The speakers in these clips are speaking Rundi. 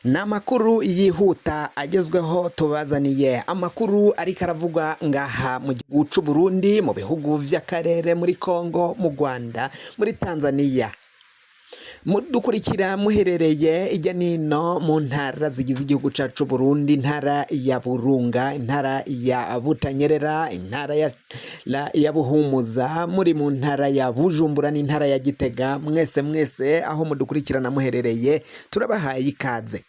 Ni amakuru yihuta agezweho tubazaniye, amakuru ariko aravugwa ngaha mu gihugu c'u Burundi, mu bihugu vy'akarere, muri Congo, mu Rwanda, muri Tanzania. Mudukurikira muherereye ijya nino mu ntara zigize igihugu cacu Burundi, intara ya Burunga, intara ya Butanyerera, intara ya Buhumuza, muri mu ntara ya Bujumbura n'intara ya Gitega, mwese mwese aho mudukurikirana muherereye turabahaye ikaze.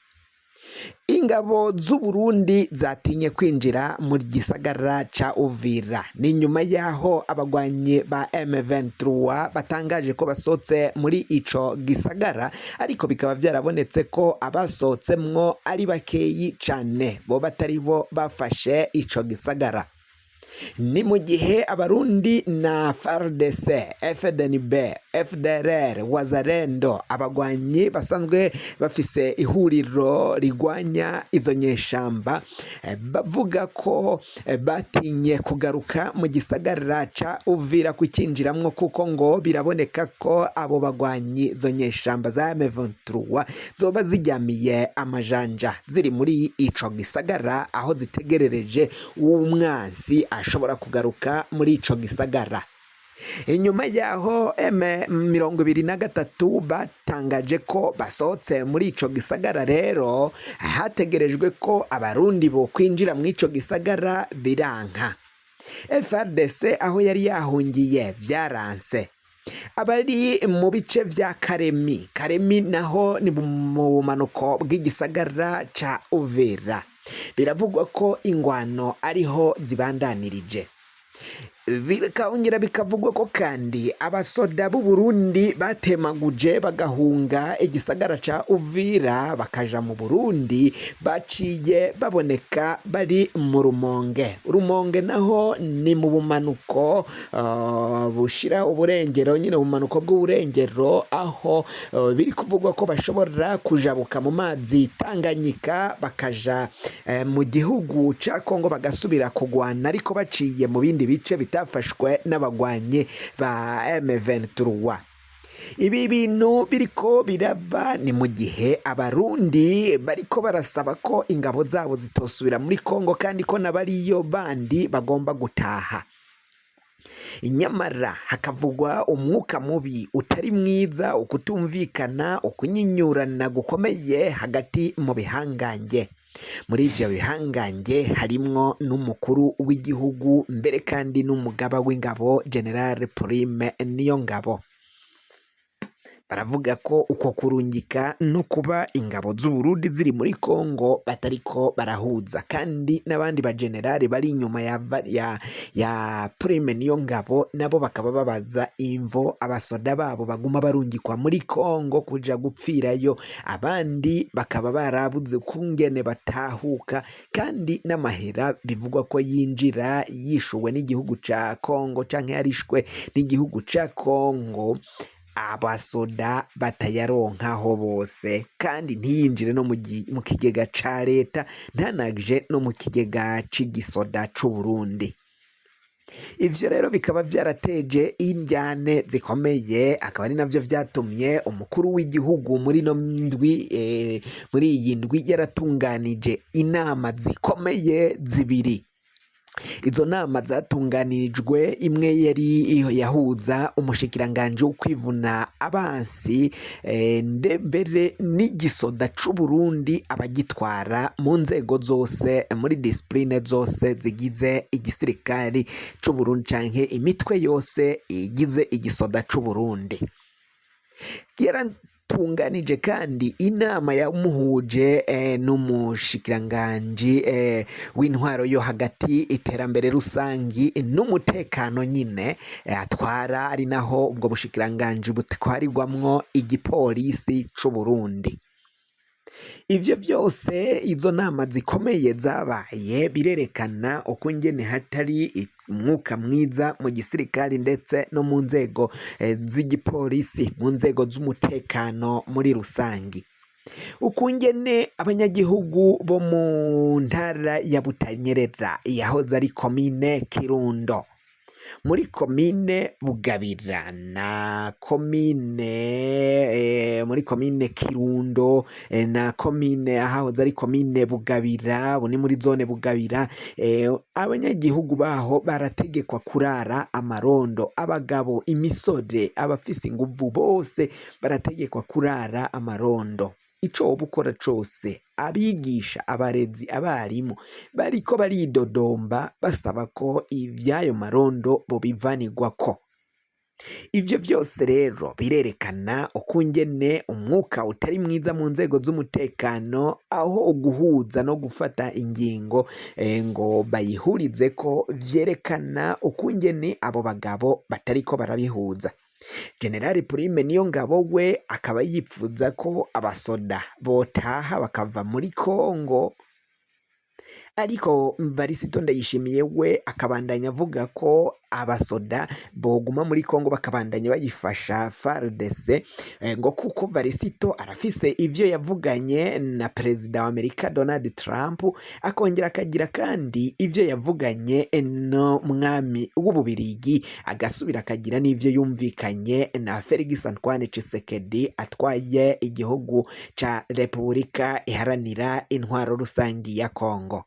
Ingabo z'u Burundi zatinye kwinjira mu gisagara ca Uvira. Ni nyuma yaho abagwanyi ba M23 batangaje ko basohotse muri ico gisagara, ariko bikaba vyarabonetse ko abasohotsemwo ari bakeyi cane, bo batari bo bafashe ico gisagara. Ni mu gihe Abarundi na FARDC, FDNB, FDLR, Wazalendo, abagwanyi basanzwe bafise ihuriro rigwanya izo nyeshamba, bavuga ko batinye kugaruka mu gisagara ca Uvira kukinjiramwo, kuko ngo biraboneka ko abo bagwanyi, izo nyeshamba za M23, zoba ziryamiye amajanja ziri muri ico gisagara, aho zitegerereje umwansi ashobora kugaruka muri ico gisagara. Inyuma yaho M23 batangaje ko basohotse muri ico gisagara, rero hategerejwe ko Abarundi bo kwinjira muri ico gisagara, biranka. FARDC aho yari yahungiye vyaranse. Abari mu bice vya Karemi, Karemi naho ni mu bumanuko bw'igisagara ca Uvira, biravugwa ko ingwano ariho zibandanirije. Bikongera bikavugwa ko kandi abasoda b'u Burundi batemaguje bagahunga igisagara ca Uvira bakaja mu Burundi, baciye baboneka bari mu Rumonge. Rumonge naho ni mu bumanuko bushira uburengero nyine, ubumanuko bw'uburengero, aho biri kuvugwa ko bashobora kujabuka mu mazi Tanganyika bakaja mu gihugu ca Kongo, bagasubira kugwana, ariko baciye mu bindi bice bitafashwe n'abagwanyi ba M23. Ibi bintu biriko biraba ni mu gihe Abarundi bariko barasaba ko ingabo zabo zitosubira muri Kongo, kandi ko n'abariyo bandi bagomba gutaha. Nyamara hakavugwa umwuka mubi utari mwiza, ukutumvikana, ukunyinyurana gukomeye hagati mu bihangange. Muri ivyo bihangange harimwo n'umukuru w'igihugu, mbere kandi n'umugaba w'ingabo, General Prime Niyongabo. Baravuga ko uko kurungika no kuba ingabo z'Uburundi ziri muri Kongo batariko barahuza, kandi n'abandi bagenerali bari inyuma ya Prime Niyongabo nabo bakaba babaza imvo abasoda babo baguma barungikwa muri Kongo kuja gupfirayo, abandi bakaba barabuze kungene batahuka, kandi n'amahera bivugwa ko yinjira yishuwe n'igihugu ca Kongo canke yarishwe n'igihugu ca Kongo, abasoda batayaronkaho bose, kandi ntiyinjire no mu kigega ca leta, ntanaje no mu kigega c'igisoda c'Uburundi. Ivyo rero bikaba vyarateje indyane zikomeye, akaba ari navyo vyatumye umukuru w'igihugu muri no ndwi, muri iyi ndwi, yaratunganije inama zikomeye zibiri. Izo nama zatunganirijwe, imwe yari yahuza umushikiranganji wo kwivuna abansi, mbere n'igisoda c'Uburundi, abagitwara mu nzego zose, muri discipline zose zigize igisirikari c'Uburundi canke imitwe yose igize igisoda c'Uburundi. Yaratunganije kandi inama yamuhuje n'umushikiranganji w'intwaro yo hagati, iterambere rusangi n'umutekano nyine, atwara, ari naho ubwo bushikiranganji butwarirwamwo igipolisi c'Uburundi. Ivyo vyose, izo nama zikomeye zabaye, birerekana uko ngene hatari umwuka mwiza mu gisirikari, ndetse no mu nzego z'igipolisi, mu nzego z'umutekano muri rusangi. Ukungene abanyagihugu bo mu ntara ya Butanyerera, yahoze ari komine Kirundo, Muri komine Bugabira na komine muri komine Kirundo na komine ahahoze ari komine Bugabira, ubu ni muri zone Bugabira, abanyagihugu baho barategekwa kurara amarondo, abagabo, imisore, abafise inguvu bose barategekwa kurara amarondo. Ico woba ukora cose, abigisha, abarezi, abarimu bariko baridodomba basaba ko ivy'ayo marondo bobivanirwako. Ivyo vyose rero birerekana ukungene umwuka utari mwiza mu nzego z'umutekano, aho uguhuza no gufata ingingo ngo bayihurizeko vyerekana ukungene abo bagabo batariko barabihuza. Generali Prime Niyongabo we akaba yipfuza ko abasoda botaha bakava muri Kongo, ariko Varisito Ndayishimiye we akabandanya avuga ko abasoda boguma muri Kongo bakabandanya bayifasha FARDC, ngo kuko Varisito arafise ivyo yavuganye na perezida wa Amerika Donald Trump, akongera akagira kandi ivyo yavuganye n'umwami w'Ububirigi, agasubira akagira n'ivyo yumvikanye na Felix Antoine Tshisekedi atwaye igihugu ca Repubulika Iharanira Intwaro Rusangi ya Kongo.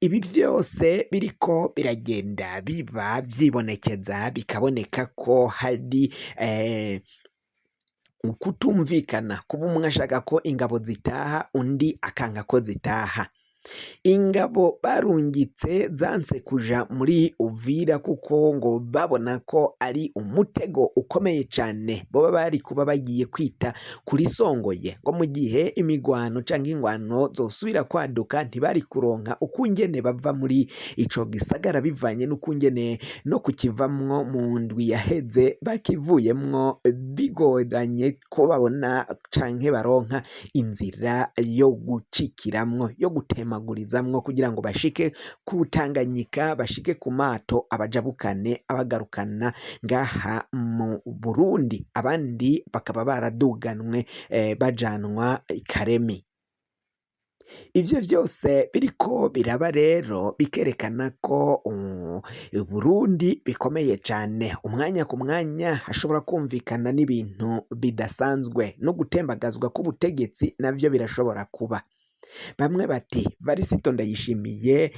Ibi vyose biriko biragenda biba vyibonekeza, bikaboneka ko hari ukutumvikana, kuba umwe ashaka ko ingabo zitaha undi akanka ko zitaha. Ingabo barungitse zanse kuja muri Uvira kuko ngo babona ko ari umutego ukomeye cane, boba bari kuba bagiye kwita kuri Songoye, ngo mu gihe imigwano canke ingwano zosubira kwaduka ntibari kuronka ukungene bava muri ico gisagara, bivanye n'ukungene no kukivamwo mu ndwi yaheze bakivuyemwo bigoranye ko babona canke baronka inzira yo gucikiramwo, yo gutemagurizamwo kugira ngo bashike ku Tanganyika, bashike ku mato abajabukane abagarukana ngaha mu Burundi, abandi bakaba baraduganwe bajanwa i Karemi. Ivyo vyose biriko biraba rero bikerekana ko Burundi bikomeye cane, umwanya ku mwanya hashobora kumvikana n'ibintu bidasanzwe, no gutembagazwa k'ubutegetsi navyo birashobora kuba. Bamwe bati Varisito Ndayishimiye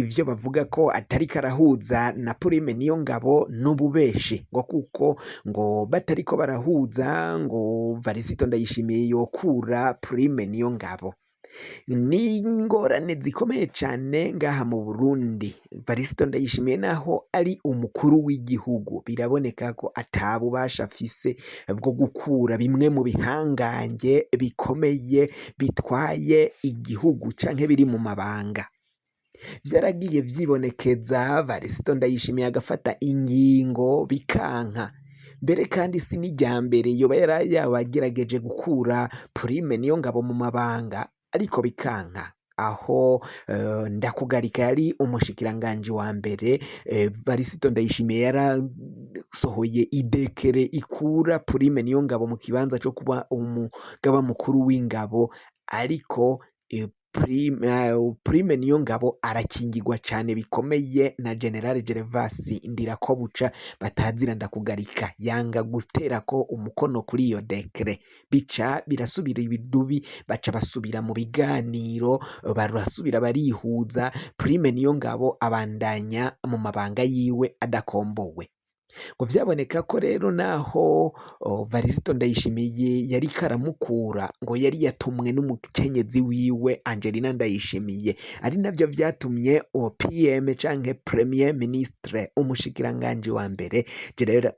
ivyo bavuga ko atariko arahuza na Prime Niyongabo n'ububeshi, ngo kuko ngo batariko barahuza ngo Varisito Ndayishimiye yokura Prime Niyongabo. Ni ingorane zikomeye cane ngaha mu Burundi. Varisito Ndayishimiye naho ari umukuru w'igihugu, biraboneka ko ata bubasha afise bwo gukura bimwe mu bihangange bikomeye bitwaye igihugu canke biri mu mabanga. Vyaragiye vyibonekeza, Varisito Ndayishimiye agafata ingingo bikanka. Mbere kandi si n'irya mbere yoba yabagerageje gukura Prime Niyongabo mu mabanga, ariko bikanka. Aho Ndakugarika yari umushikiranganji wa mbere, Varisito Ndayishimiye yarasohoye idekere ikura Prime Niyongabo mu kibanza co kuba umugaba mukuru w'ingabo, ariko Prime Niyongabo arakingirwa cane bikomeye na General Gervas Ndirakobuca batazira Ndakugarika, yanga guterako umukono kuri iyo dekere, bica birasubira ibidubi, baca basubira mu biganiro, barasubira barihuza, Prime Niyongabo abandanya mu mabanga yiwe adakombowe. Ngo vyaboneka ko rero naho Varisito Ndayishimiye yariko aramukura, ngo yari yatumwe n'umukenyezi wiwe Angelina Ndayishimiye, ari navyo vyatumye PM canke Premier Ministre, umushikiranganji wa mbere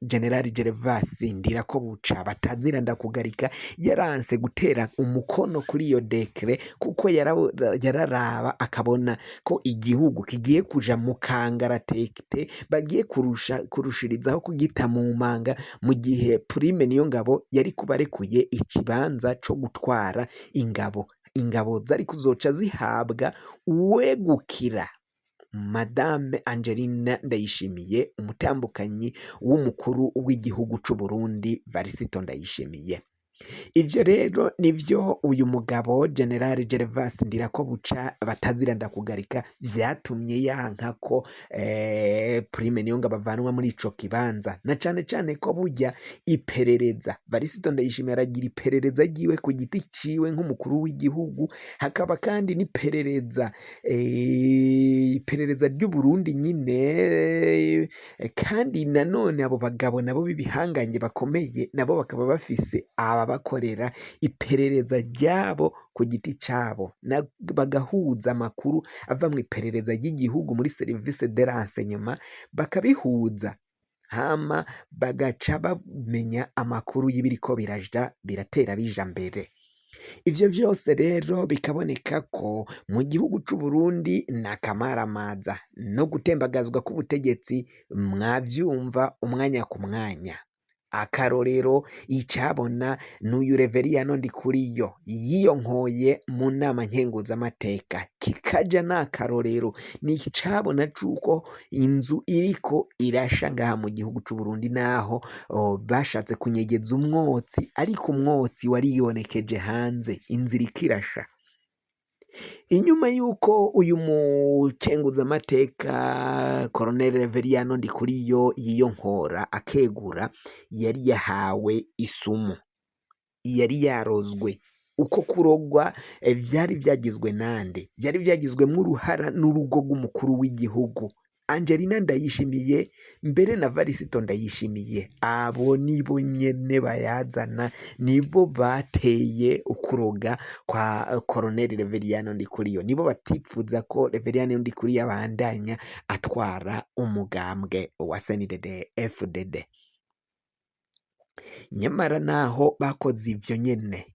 General Gervas Ndirakobuca batazira Ndakugarika, yaranse gutera umukono kuri iyo dekere, kuko yararaba akabona ko igihugu kigiye kuja mu kangaratete, bagiye kurushirizaho kugita mu manga, mu gihe Prime Niyongabo yari kuba arekuye ikibanza co gutwara ingabo. Ingabo zari kuzoca zihabwa uwegukira Madame Angelina Ndayishimiye, umutambukanyi w'umukuru w'igihugu c'u Burundi Varisito Ndayishimiye. Ivyo rero nivyo uyu mugabo General Gervas Ndirakobuca batazira ndakugarika vyatumye yanka ko Prime Niyongabo avanwa muri ico kibanza, na cane cane ko burya iperereza Varisito Ndayishimiye aragira iperereza ryiwe ku giti ciwe nk'umukuru w'igihugu, hakaba kandi n'iperereza iperereza ry'Uburundi nyine, kandi nanone abo bagabo nabo b'ibihangange bakomeye nabo bakaba bafise ababakorera iperereza ryabo ku giti cabo, bagahuza amakuru ava mu iperereza ry'igihugu muri service de renseignement, bakabihuza hama bagaca bamenya amakuru y'ibiriko biraja biratera bija mbere. Ivyo vyose rero bikaboneka ko mu gihugu c'Uburundi ni akamaramaza no gutembagazwa k'ubutegetsi, mwavyumva umwanya ku mwanya. Akarorero icabona n'uyu Reveriyano Ndikuriyo yiyonkoye mu nama nkenguzamateka, kikaja n'akarorero ni icabona c'uko inzu iriko irasha ngaha mu gihugu c'Uburundi, naho bashatse kunyegeza umwotsi, ariko umwotsi waribonekeje hanze, inzu iriko irasha. Inyuma y'uko uyu mukenguzamateka Colonel Reveriyano Ndikuriyo yiyonkora akegura, yari yahawe isumu, yari yarozwe. Uko kurogwa vyari vyagizwe nande? Vyari vyagizwemwo uruhara n'urugo rw'umukuru w'igihugu Angelina Ndayishimiye, mbere na Varisito Ndayishimiye. Abo nibo nyene bayazana, nibo bateye ukuroga kwa Colonel Reveriyano Ndikuriyo, nibo batipfuza ko Reveriyano Ndikuriyo abandanya atwara umugambwe wa CNDD FDD. Nyamara naho bakoze ivyo nyene,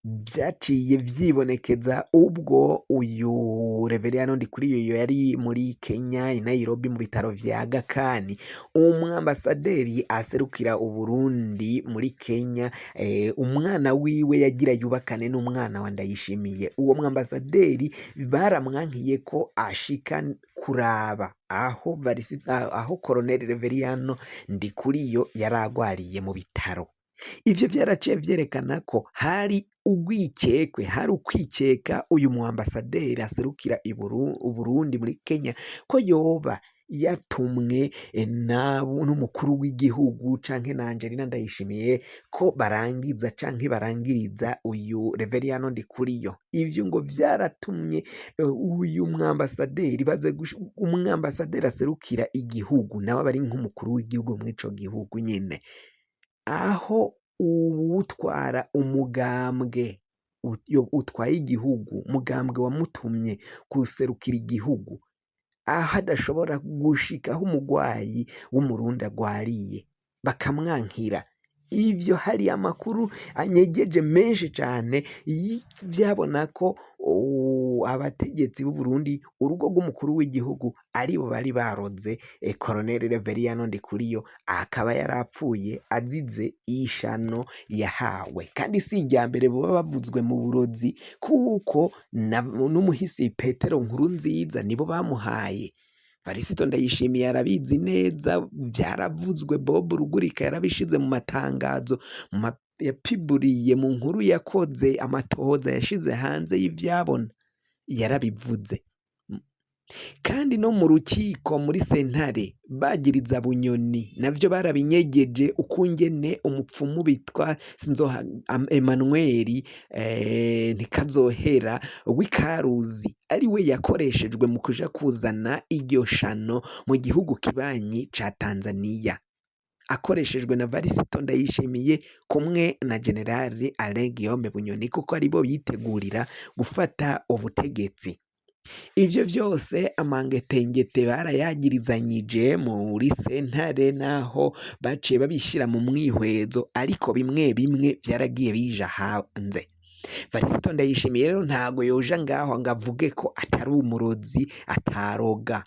vyaciye vyibonekeza ubwo uyu Reveriyano Ndikuriyo yari muri Kenya i Nairobi mu bitaro vya Aga Khan, umwambasaderi aserukira Uburundi muri Kenya, umwana wiwe yagira yubakane n'umwana wa Ndayishimiye. Uwo mwambasaderi baramwankiye ko ashika kuraba aho Colonel Reveriyano Ndikuriyo yari agwariye mu bitaro. Ivyo vyaraciye vyerekana ko hari urwikekwe, hari ukwikeka uyu mwambasaderi aserukira Uburundi muri Kenya ko yoba yatumwe n'umukuru w'igihugu canke na Angelina Ndayishimiye ko barangiza canke barangiriza uyu Reveriyano Ndikuriyo. Ivyo ngo vyaratumye uyu mwambasaderi baze umwambasaderi aserukira igihugu nawe aba ari nk'umukuru w'igihugu mw'ico gihugu nyene, aho uwutwara umugambwe utwaye igihugu, umugambwe wamutumye guserukira igihugu, aho adashobora gushika aho umugwayi w'umurundi agwariye bakamwankira. Ivyo hari amakuru anyegeje menshi cane vyabona ko abategetsi b'Uburundi, urugo rw'umukuru w'igihugu aribo bari baroze Colonel Reveriyano Ndikuriyo, akaba yarapfuye azize ishano yahawe. Kandi si irya mbere boba bavuzwe mu burozi, kuko n'umuhisi Petero Nkurunziza nibo bamuhaye. Varisito Ndayishimiye arabizi neza, vyaravuzwe, Bob Rugurika yarabishize mu matangazo, yapiburiye mu nkuru yakoze, amatohoza yashize hanze y'ivyabona, yarabivuze. Kandi no mu rukiko muri sentare bagiriza Bunyoni, navyo barabinyegeje ukungene umupfumu bitwa Sinzoha Emmanuel Ntikazohera w'Ikaruzi ari we yakoreshejwe mu kuja kuzana iryo shano mu gihugu kibanyi ca Tanzania, akoreshejwe na Varisito Ndayishimiye kumwe na General Alain Guillaume Bunyoni, kuko aribo bitegurira gufata ubutegetsi. Ivyo vyose amangetengete barayagirizanyije muri sentare, naho baciye babishira mu mwihwezo, ariko bimwe bimwe vyaragiye bija hanze. Varisito Ndayishimiye rero ntago yoja ngaho ngo avuge ko atari umurozi, ataroga.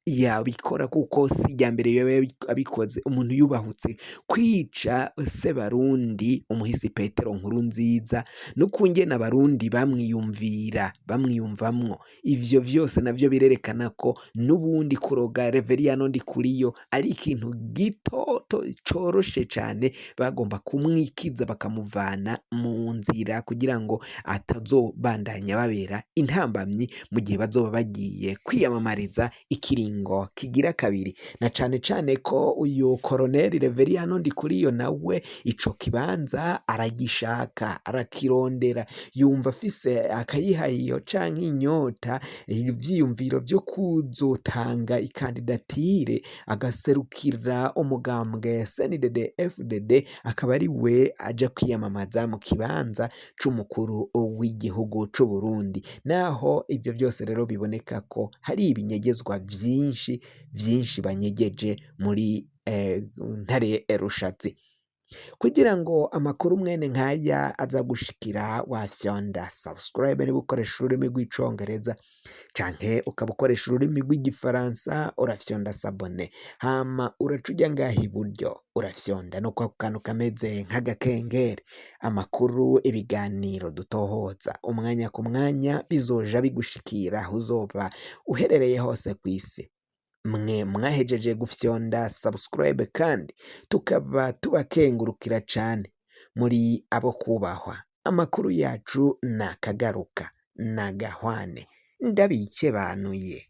Yabikora kuko si irya mbere yoba abikoze. Umuntu yubahutse kwica Sebarundi umuhisi Petero Nkurunziza, n'ukungene abarundi bamwiyumvira, bamwiyumvamwo, ivyo vyose navyo birerekana ko n'ubundi kuroga Reveriyano Ndikuriyo ari ikintu gitoto coroshe cane. Bagomba kumwikiza, bakamuvana mu nzira kugira ngo atazobandanya babera intambamyi mu gihe bazoba bagiye kwiyamamariza ikiringo kigira kabiri, na cane cane ko uyu koroneli Reveriyano Ndikuriyo nawe ico kibanza aragishaka, arakirondera, yumva afise akayihayiyo canke inyota, ivyiyumviro vyo kuzotanga ikandidatire, agaserukira umugambwe CNDD FDD, akaba ari we aja kwiyamamaza mu kibanza c'umukuru w'igihugu c'Uburundi. Naho ivyo vyose rero biboneka ko hari ibinyegezwa vyinshi vyinshi banyegeje muri Ntare Rushatsi. Kugira ngo amakuru mwene nkaya aza gushikira, wafyonda subscribe niba ukoresha ururimi rw'icongereza, canke ukaba ukoresha ururimi rw'igifaransa urafyonda s'abonner, hama uraca uja ngaha iburyo, urafyonda no kwako kantu kameze nk'agakengeri. Amakuru, ibiganiro dutohoza umwanya ku mwanya bizoja bigushikira aho uzoba uherereye hose kw'isi. Mwe mwahejeje gufyonda subscribe kandi tukaba tubakengurukira cane, muri abo kubahwa. Amakuru yacu nakagaruka nagahwane, ndabikebanuye.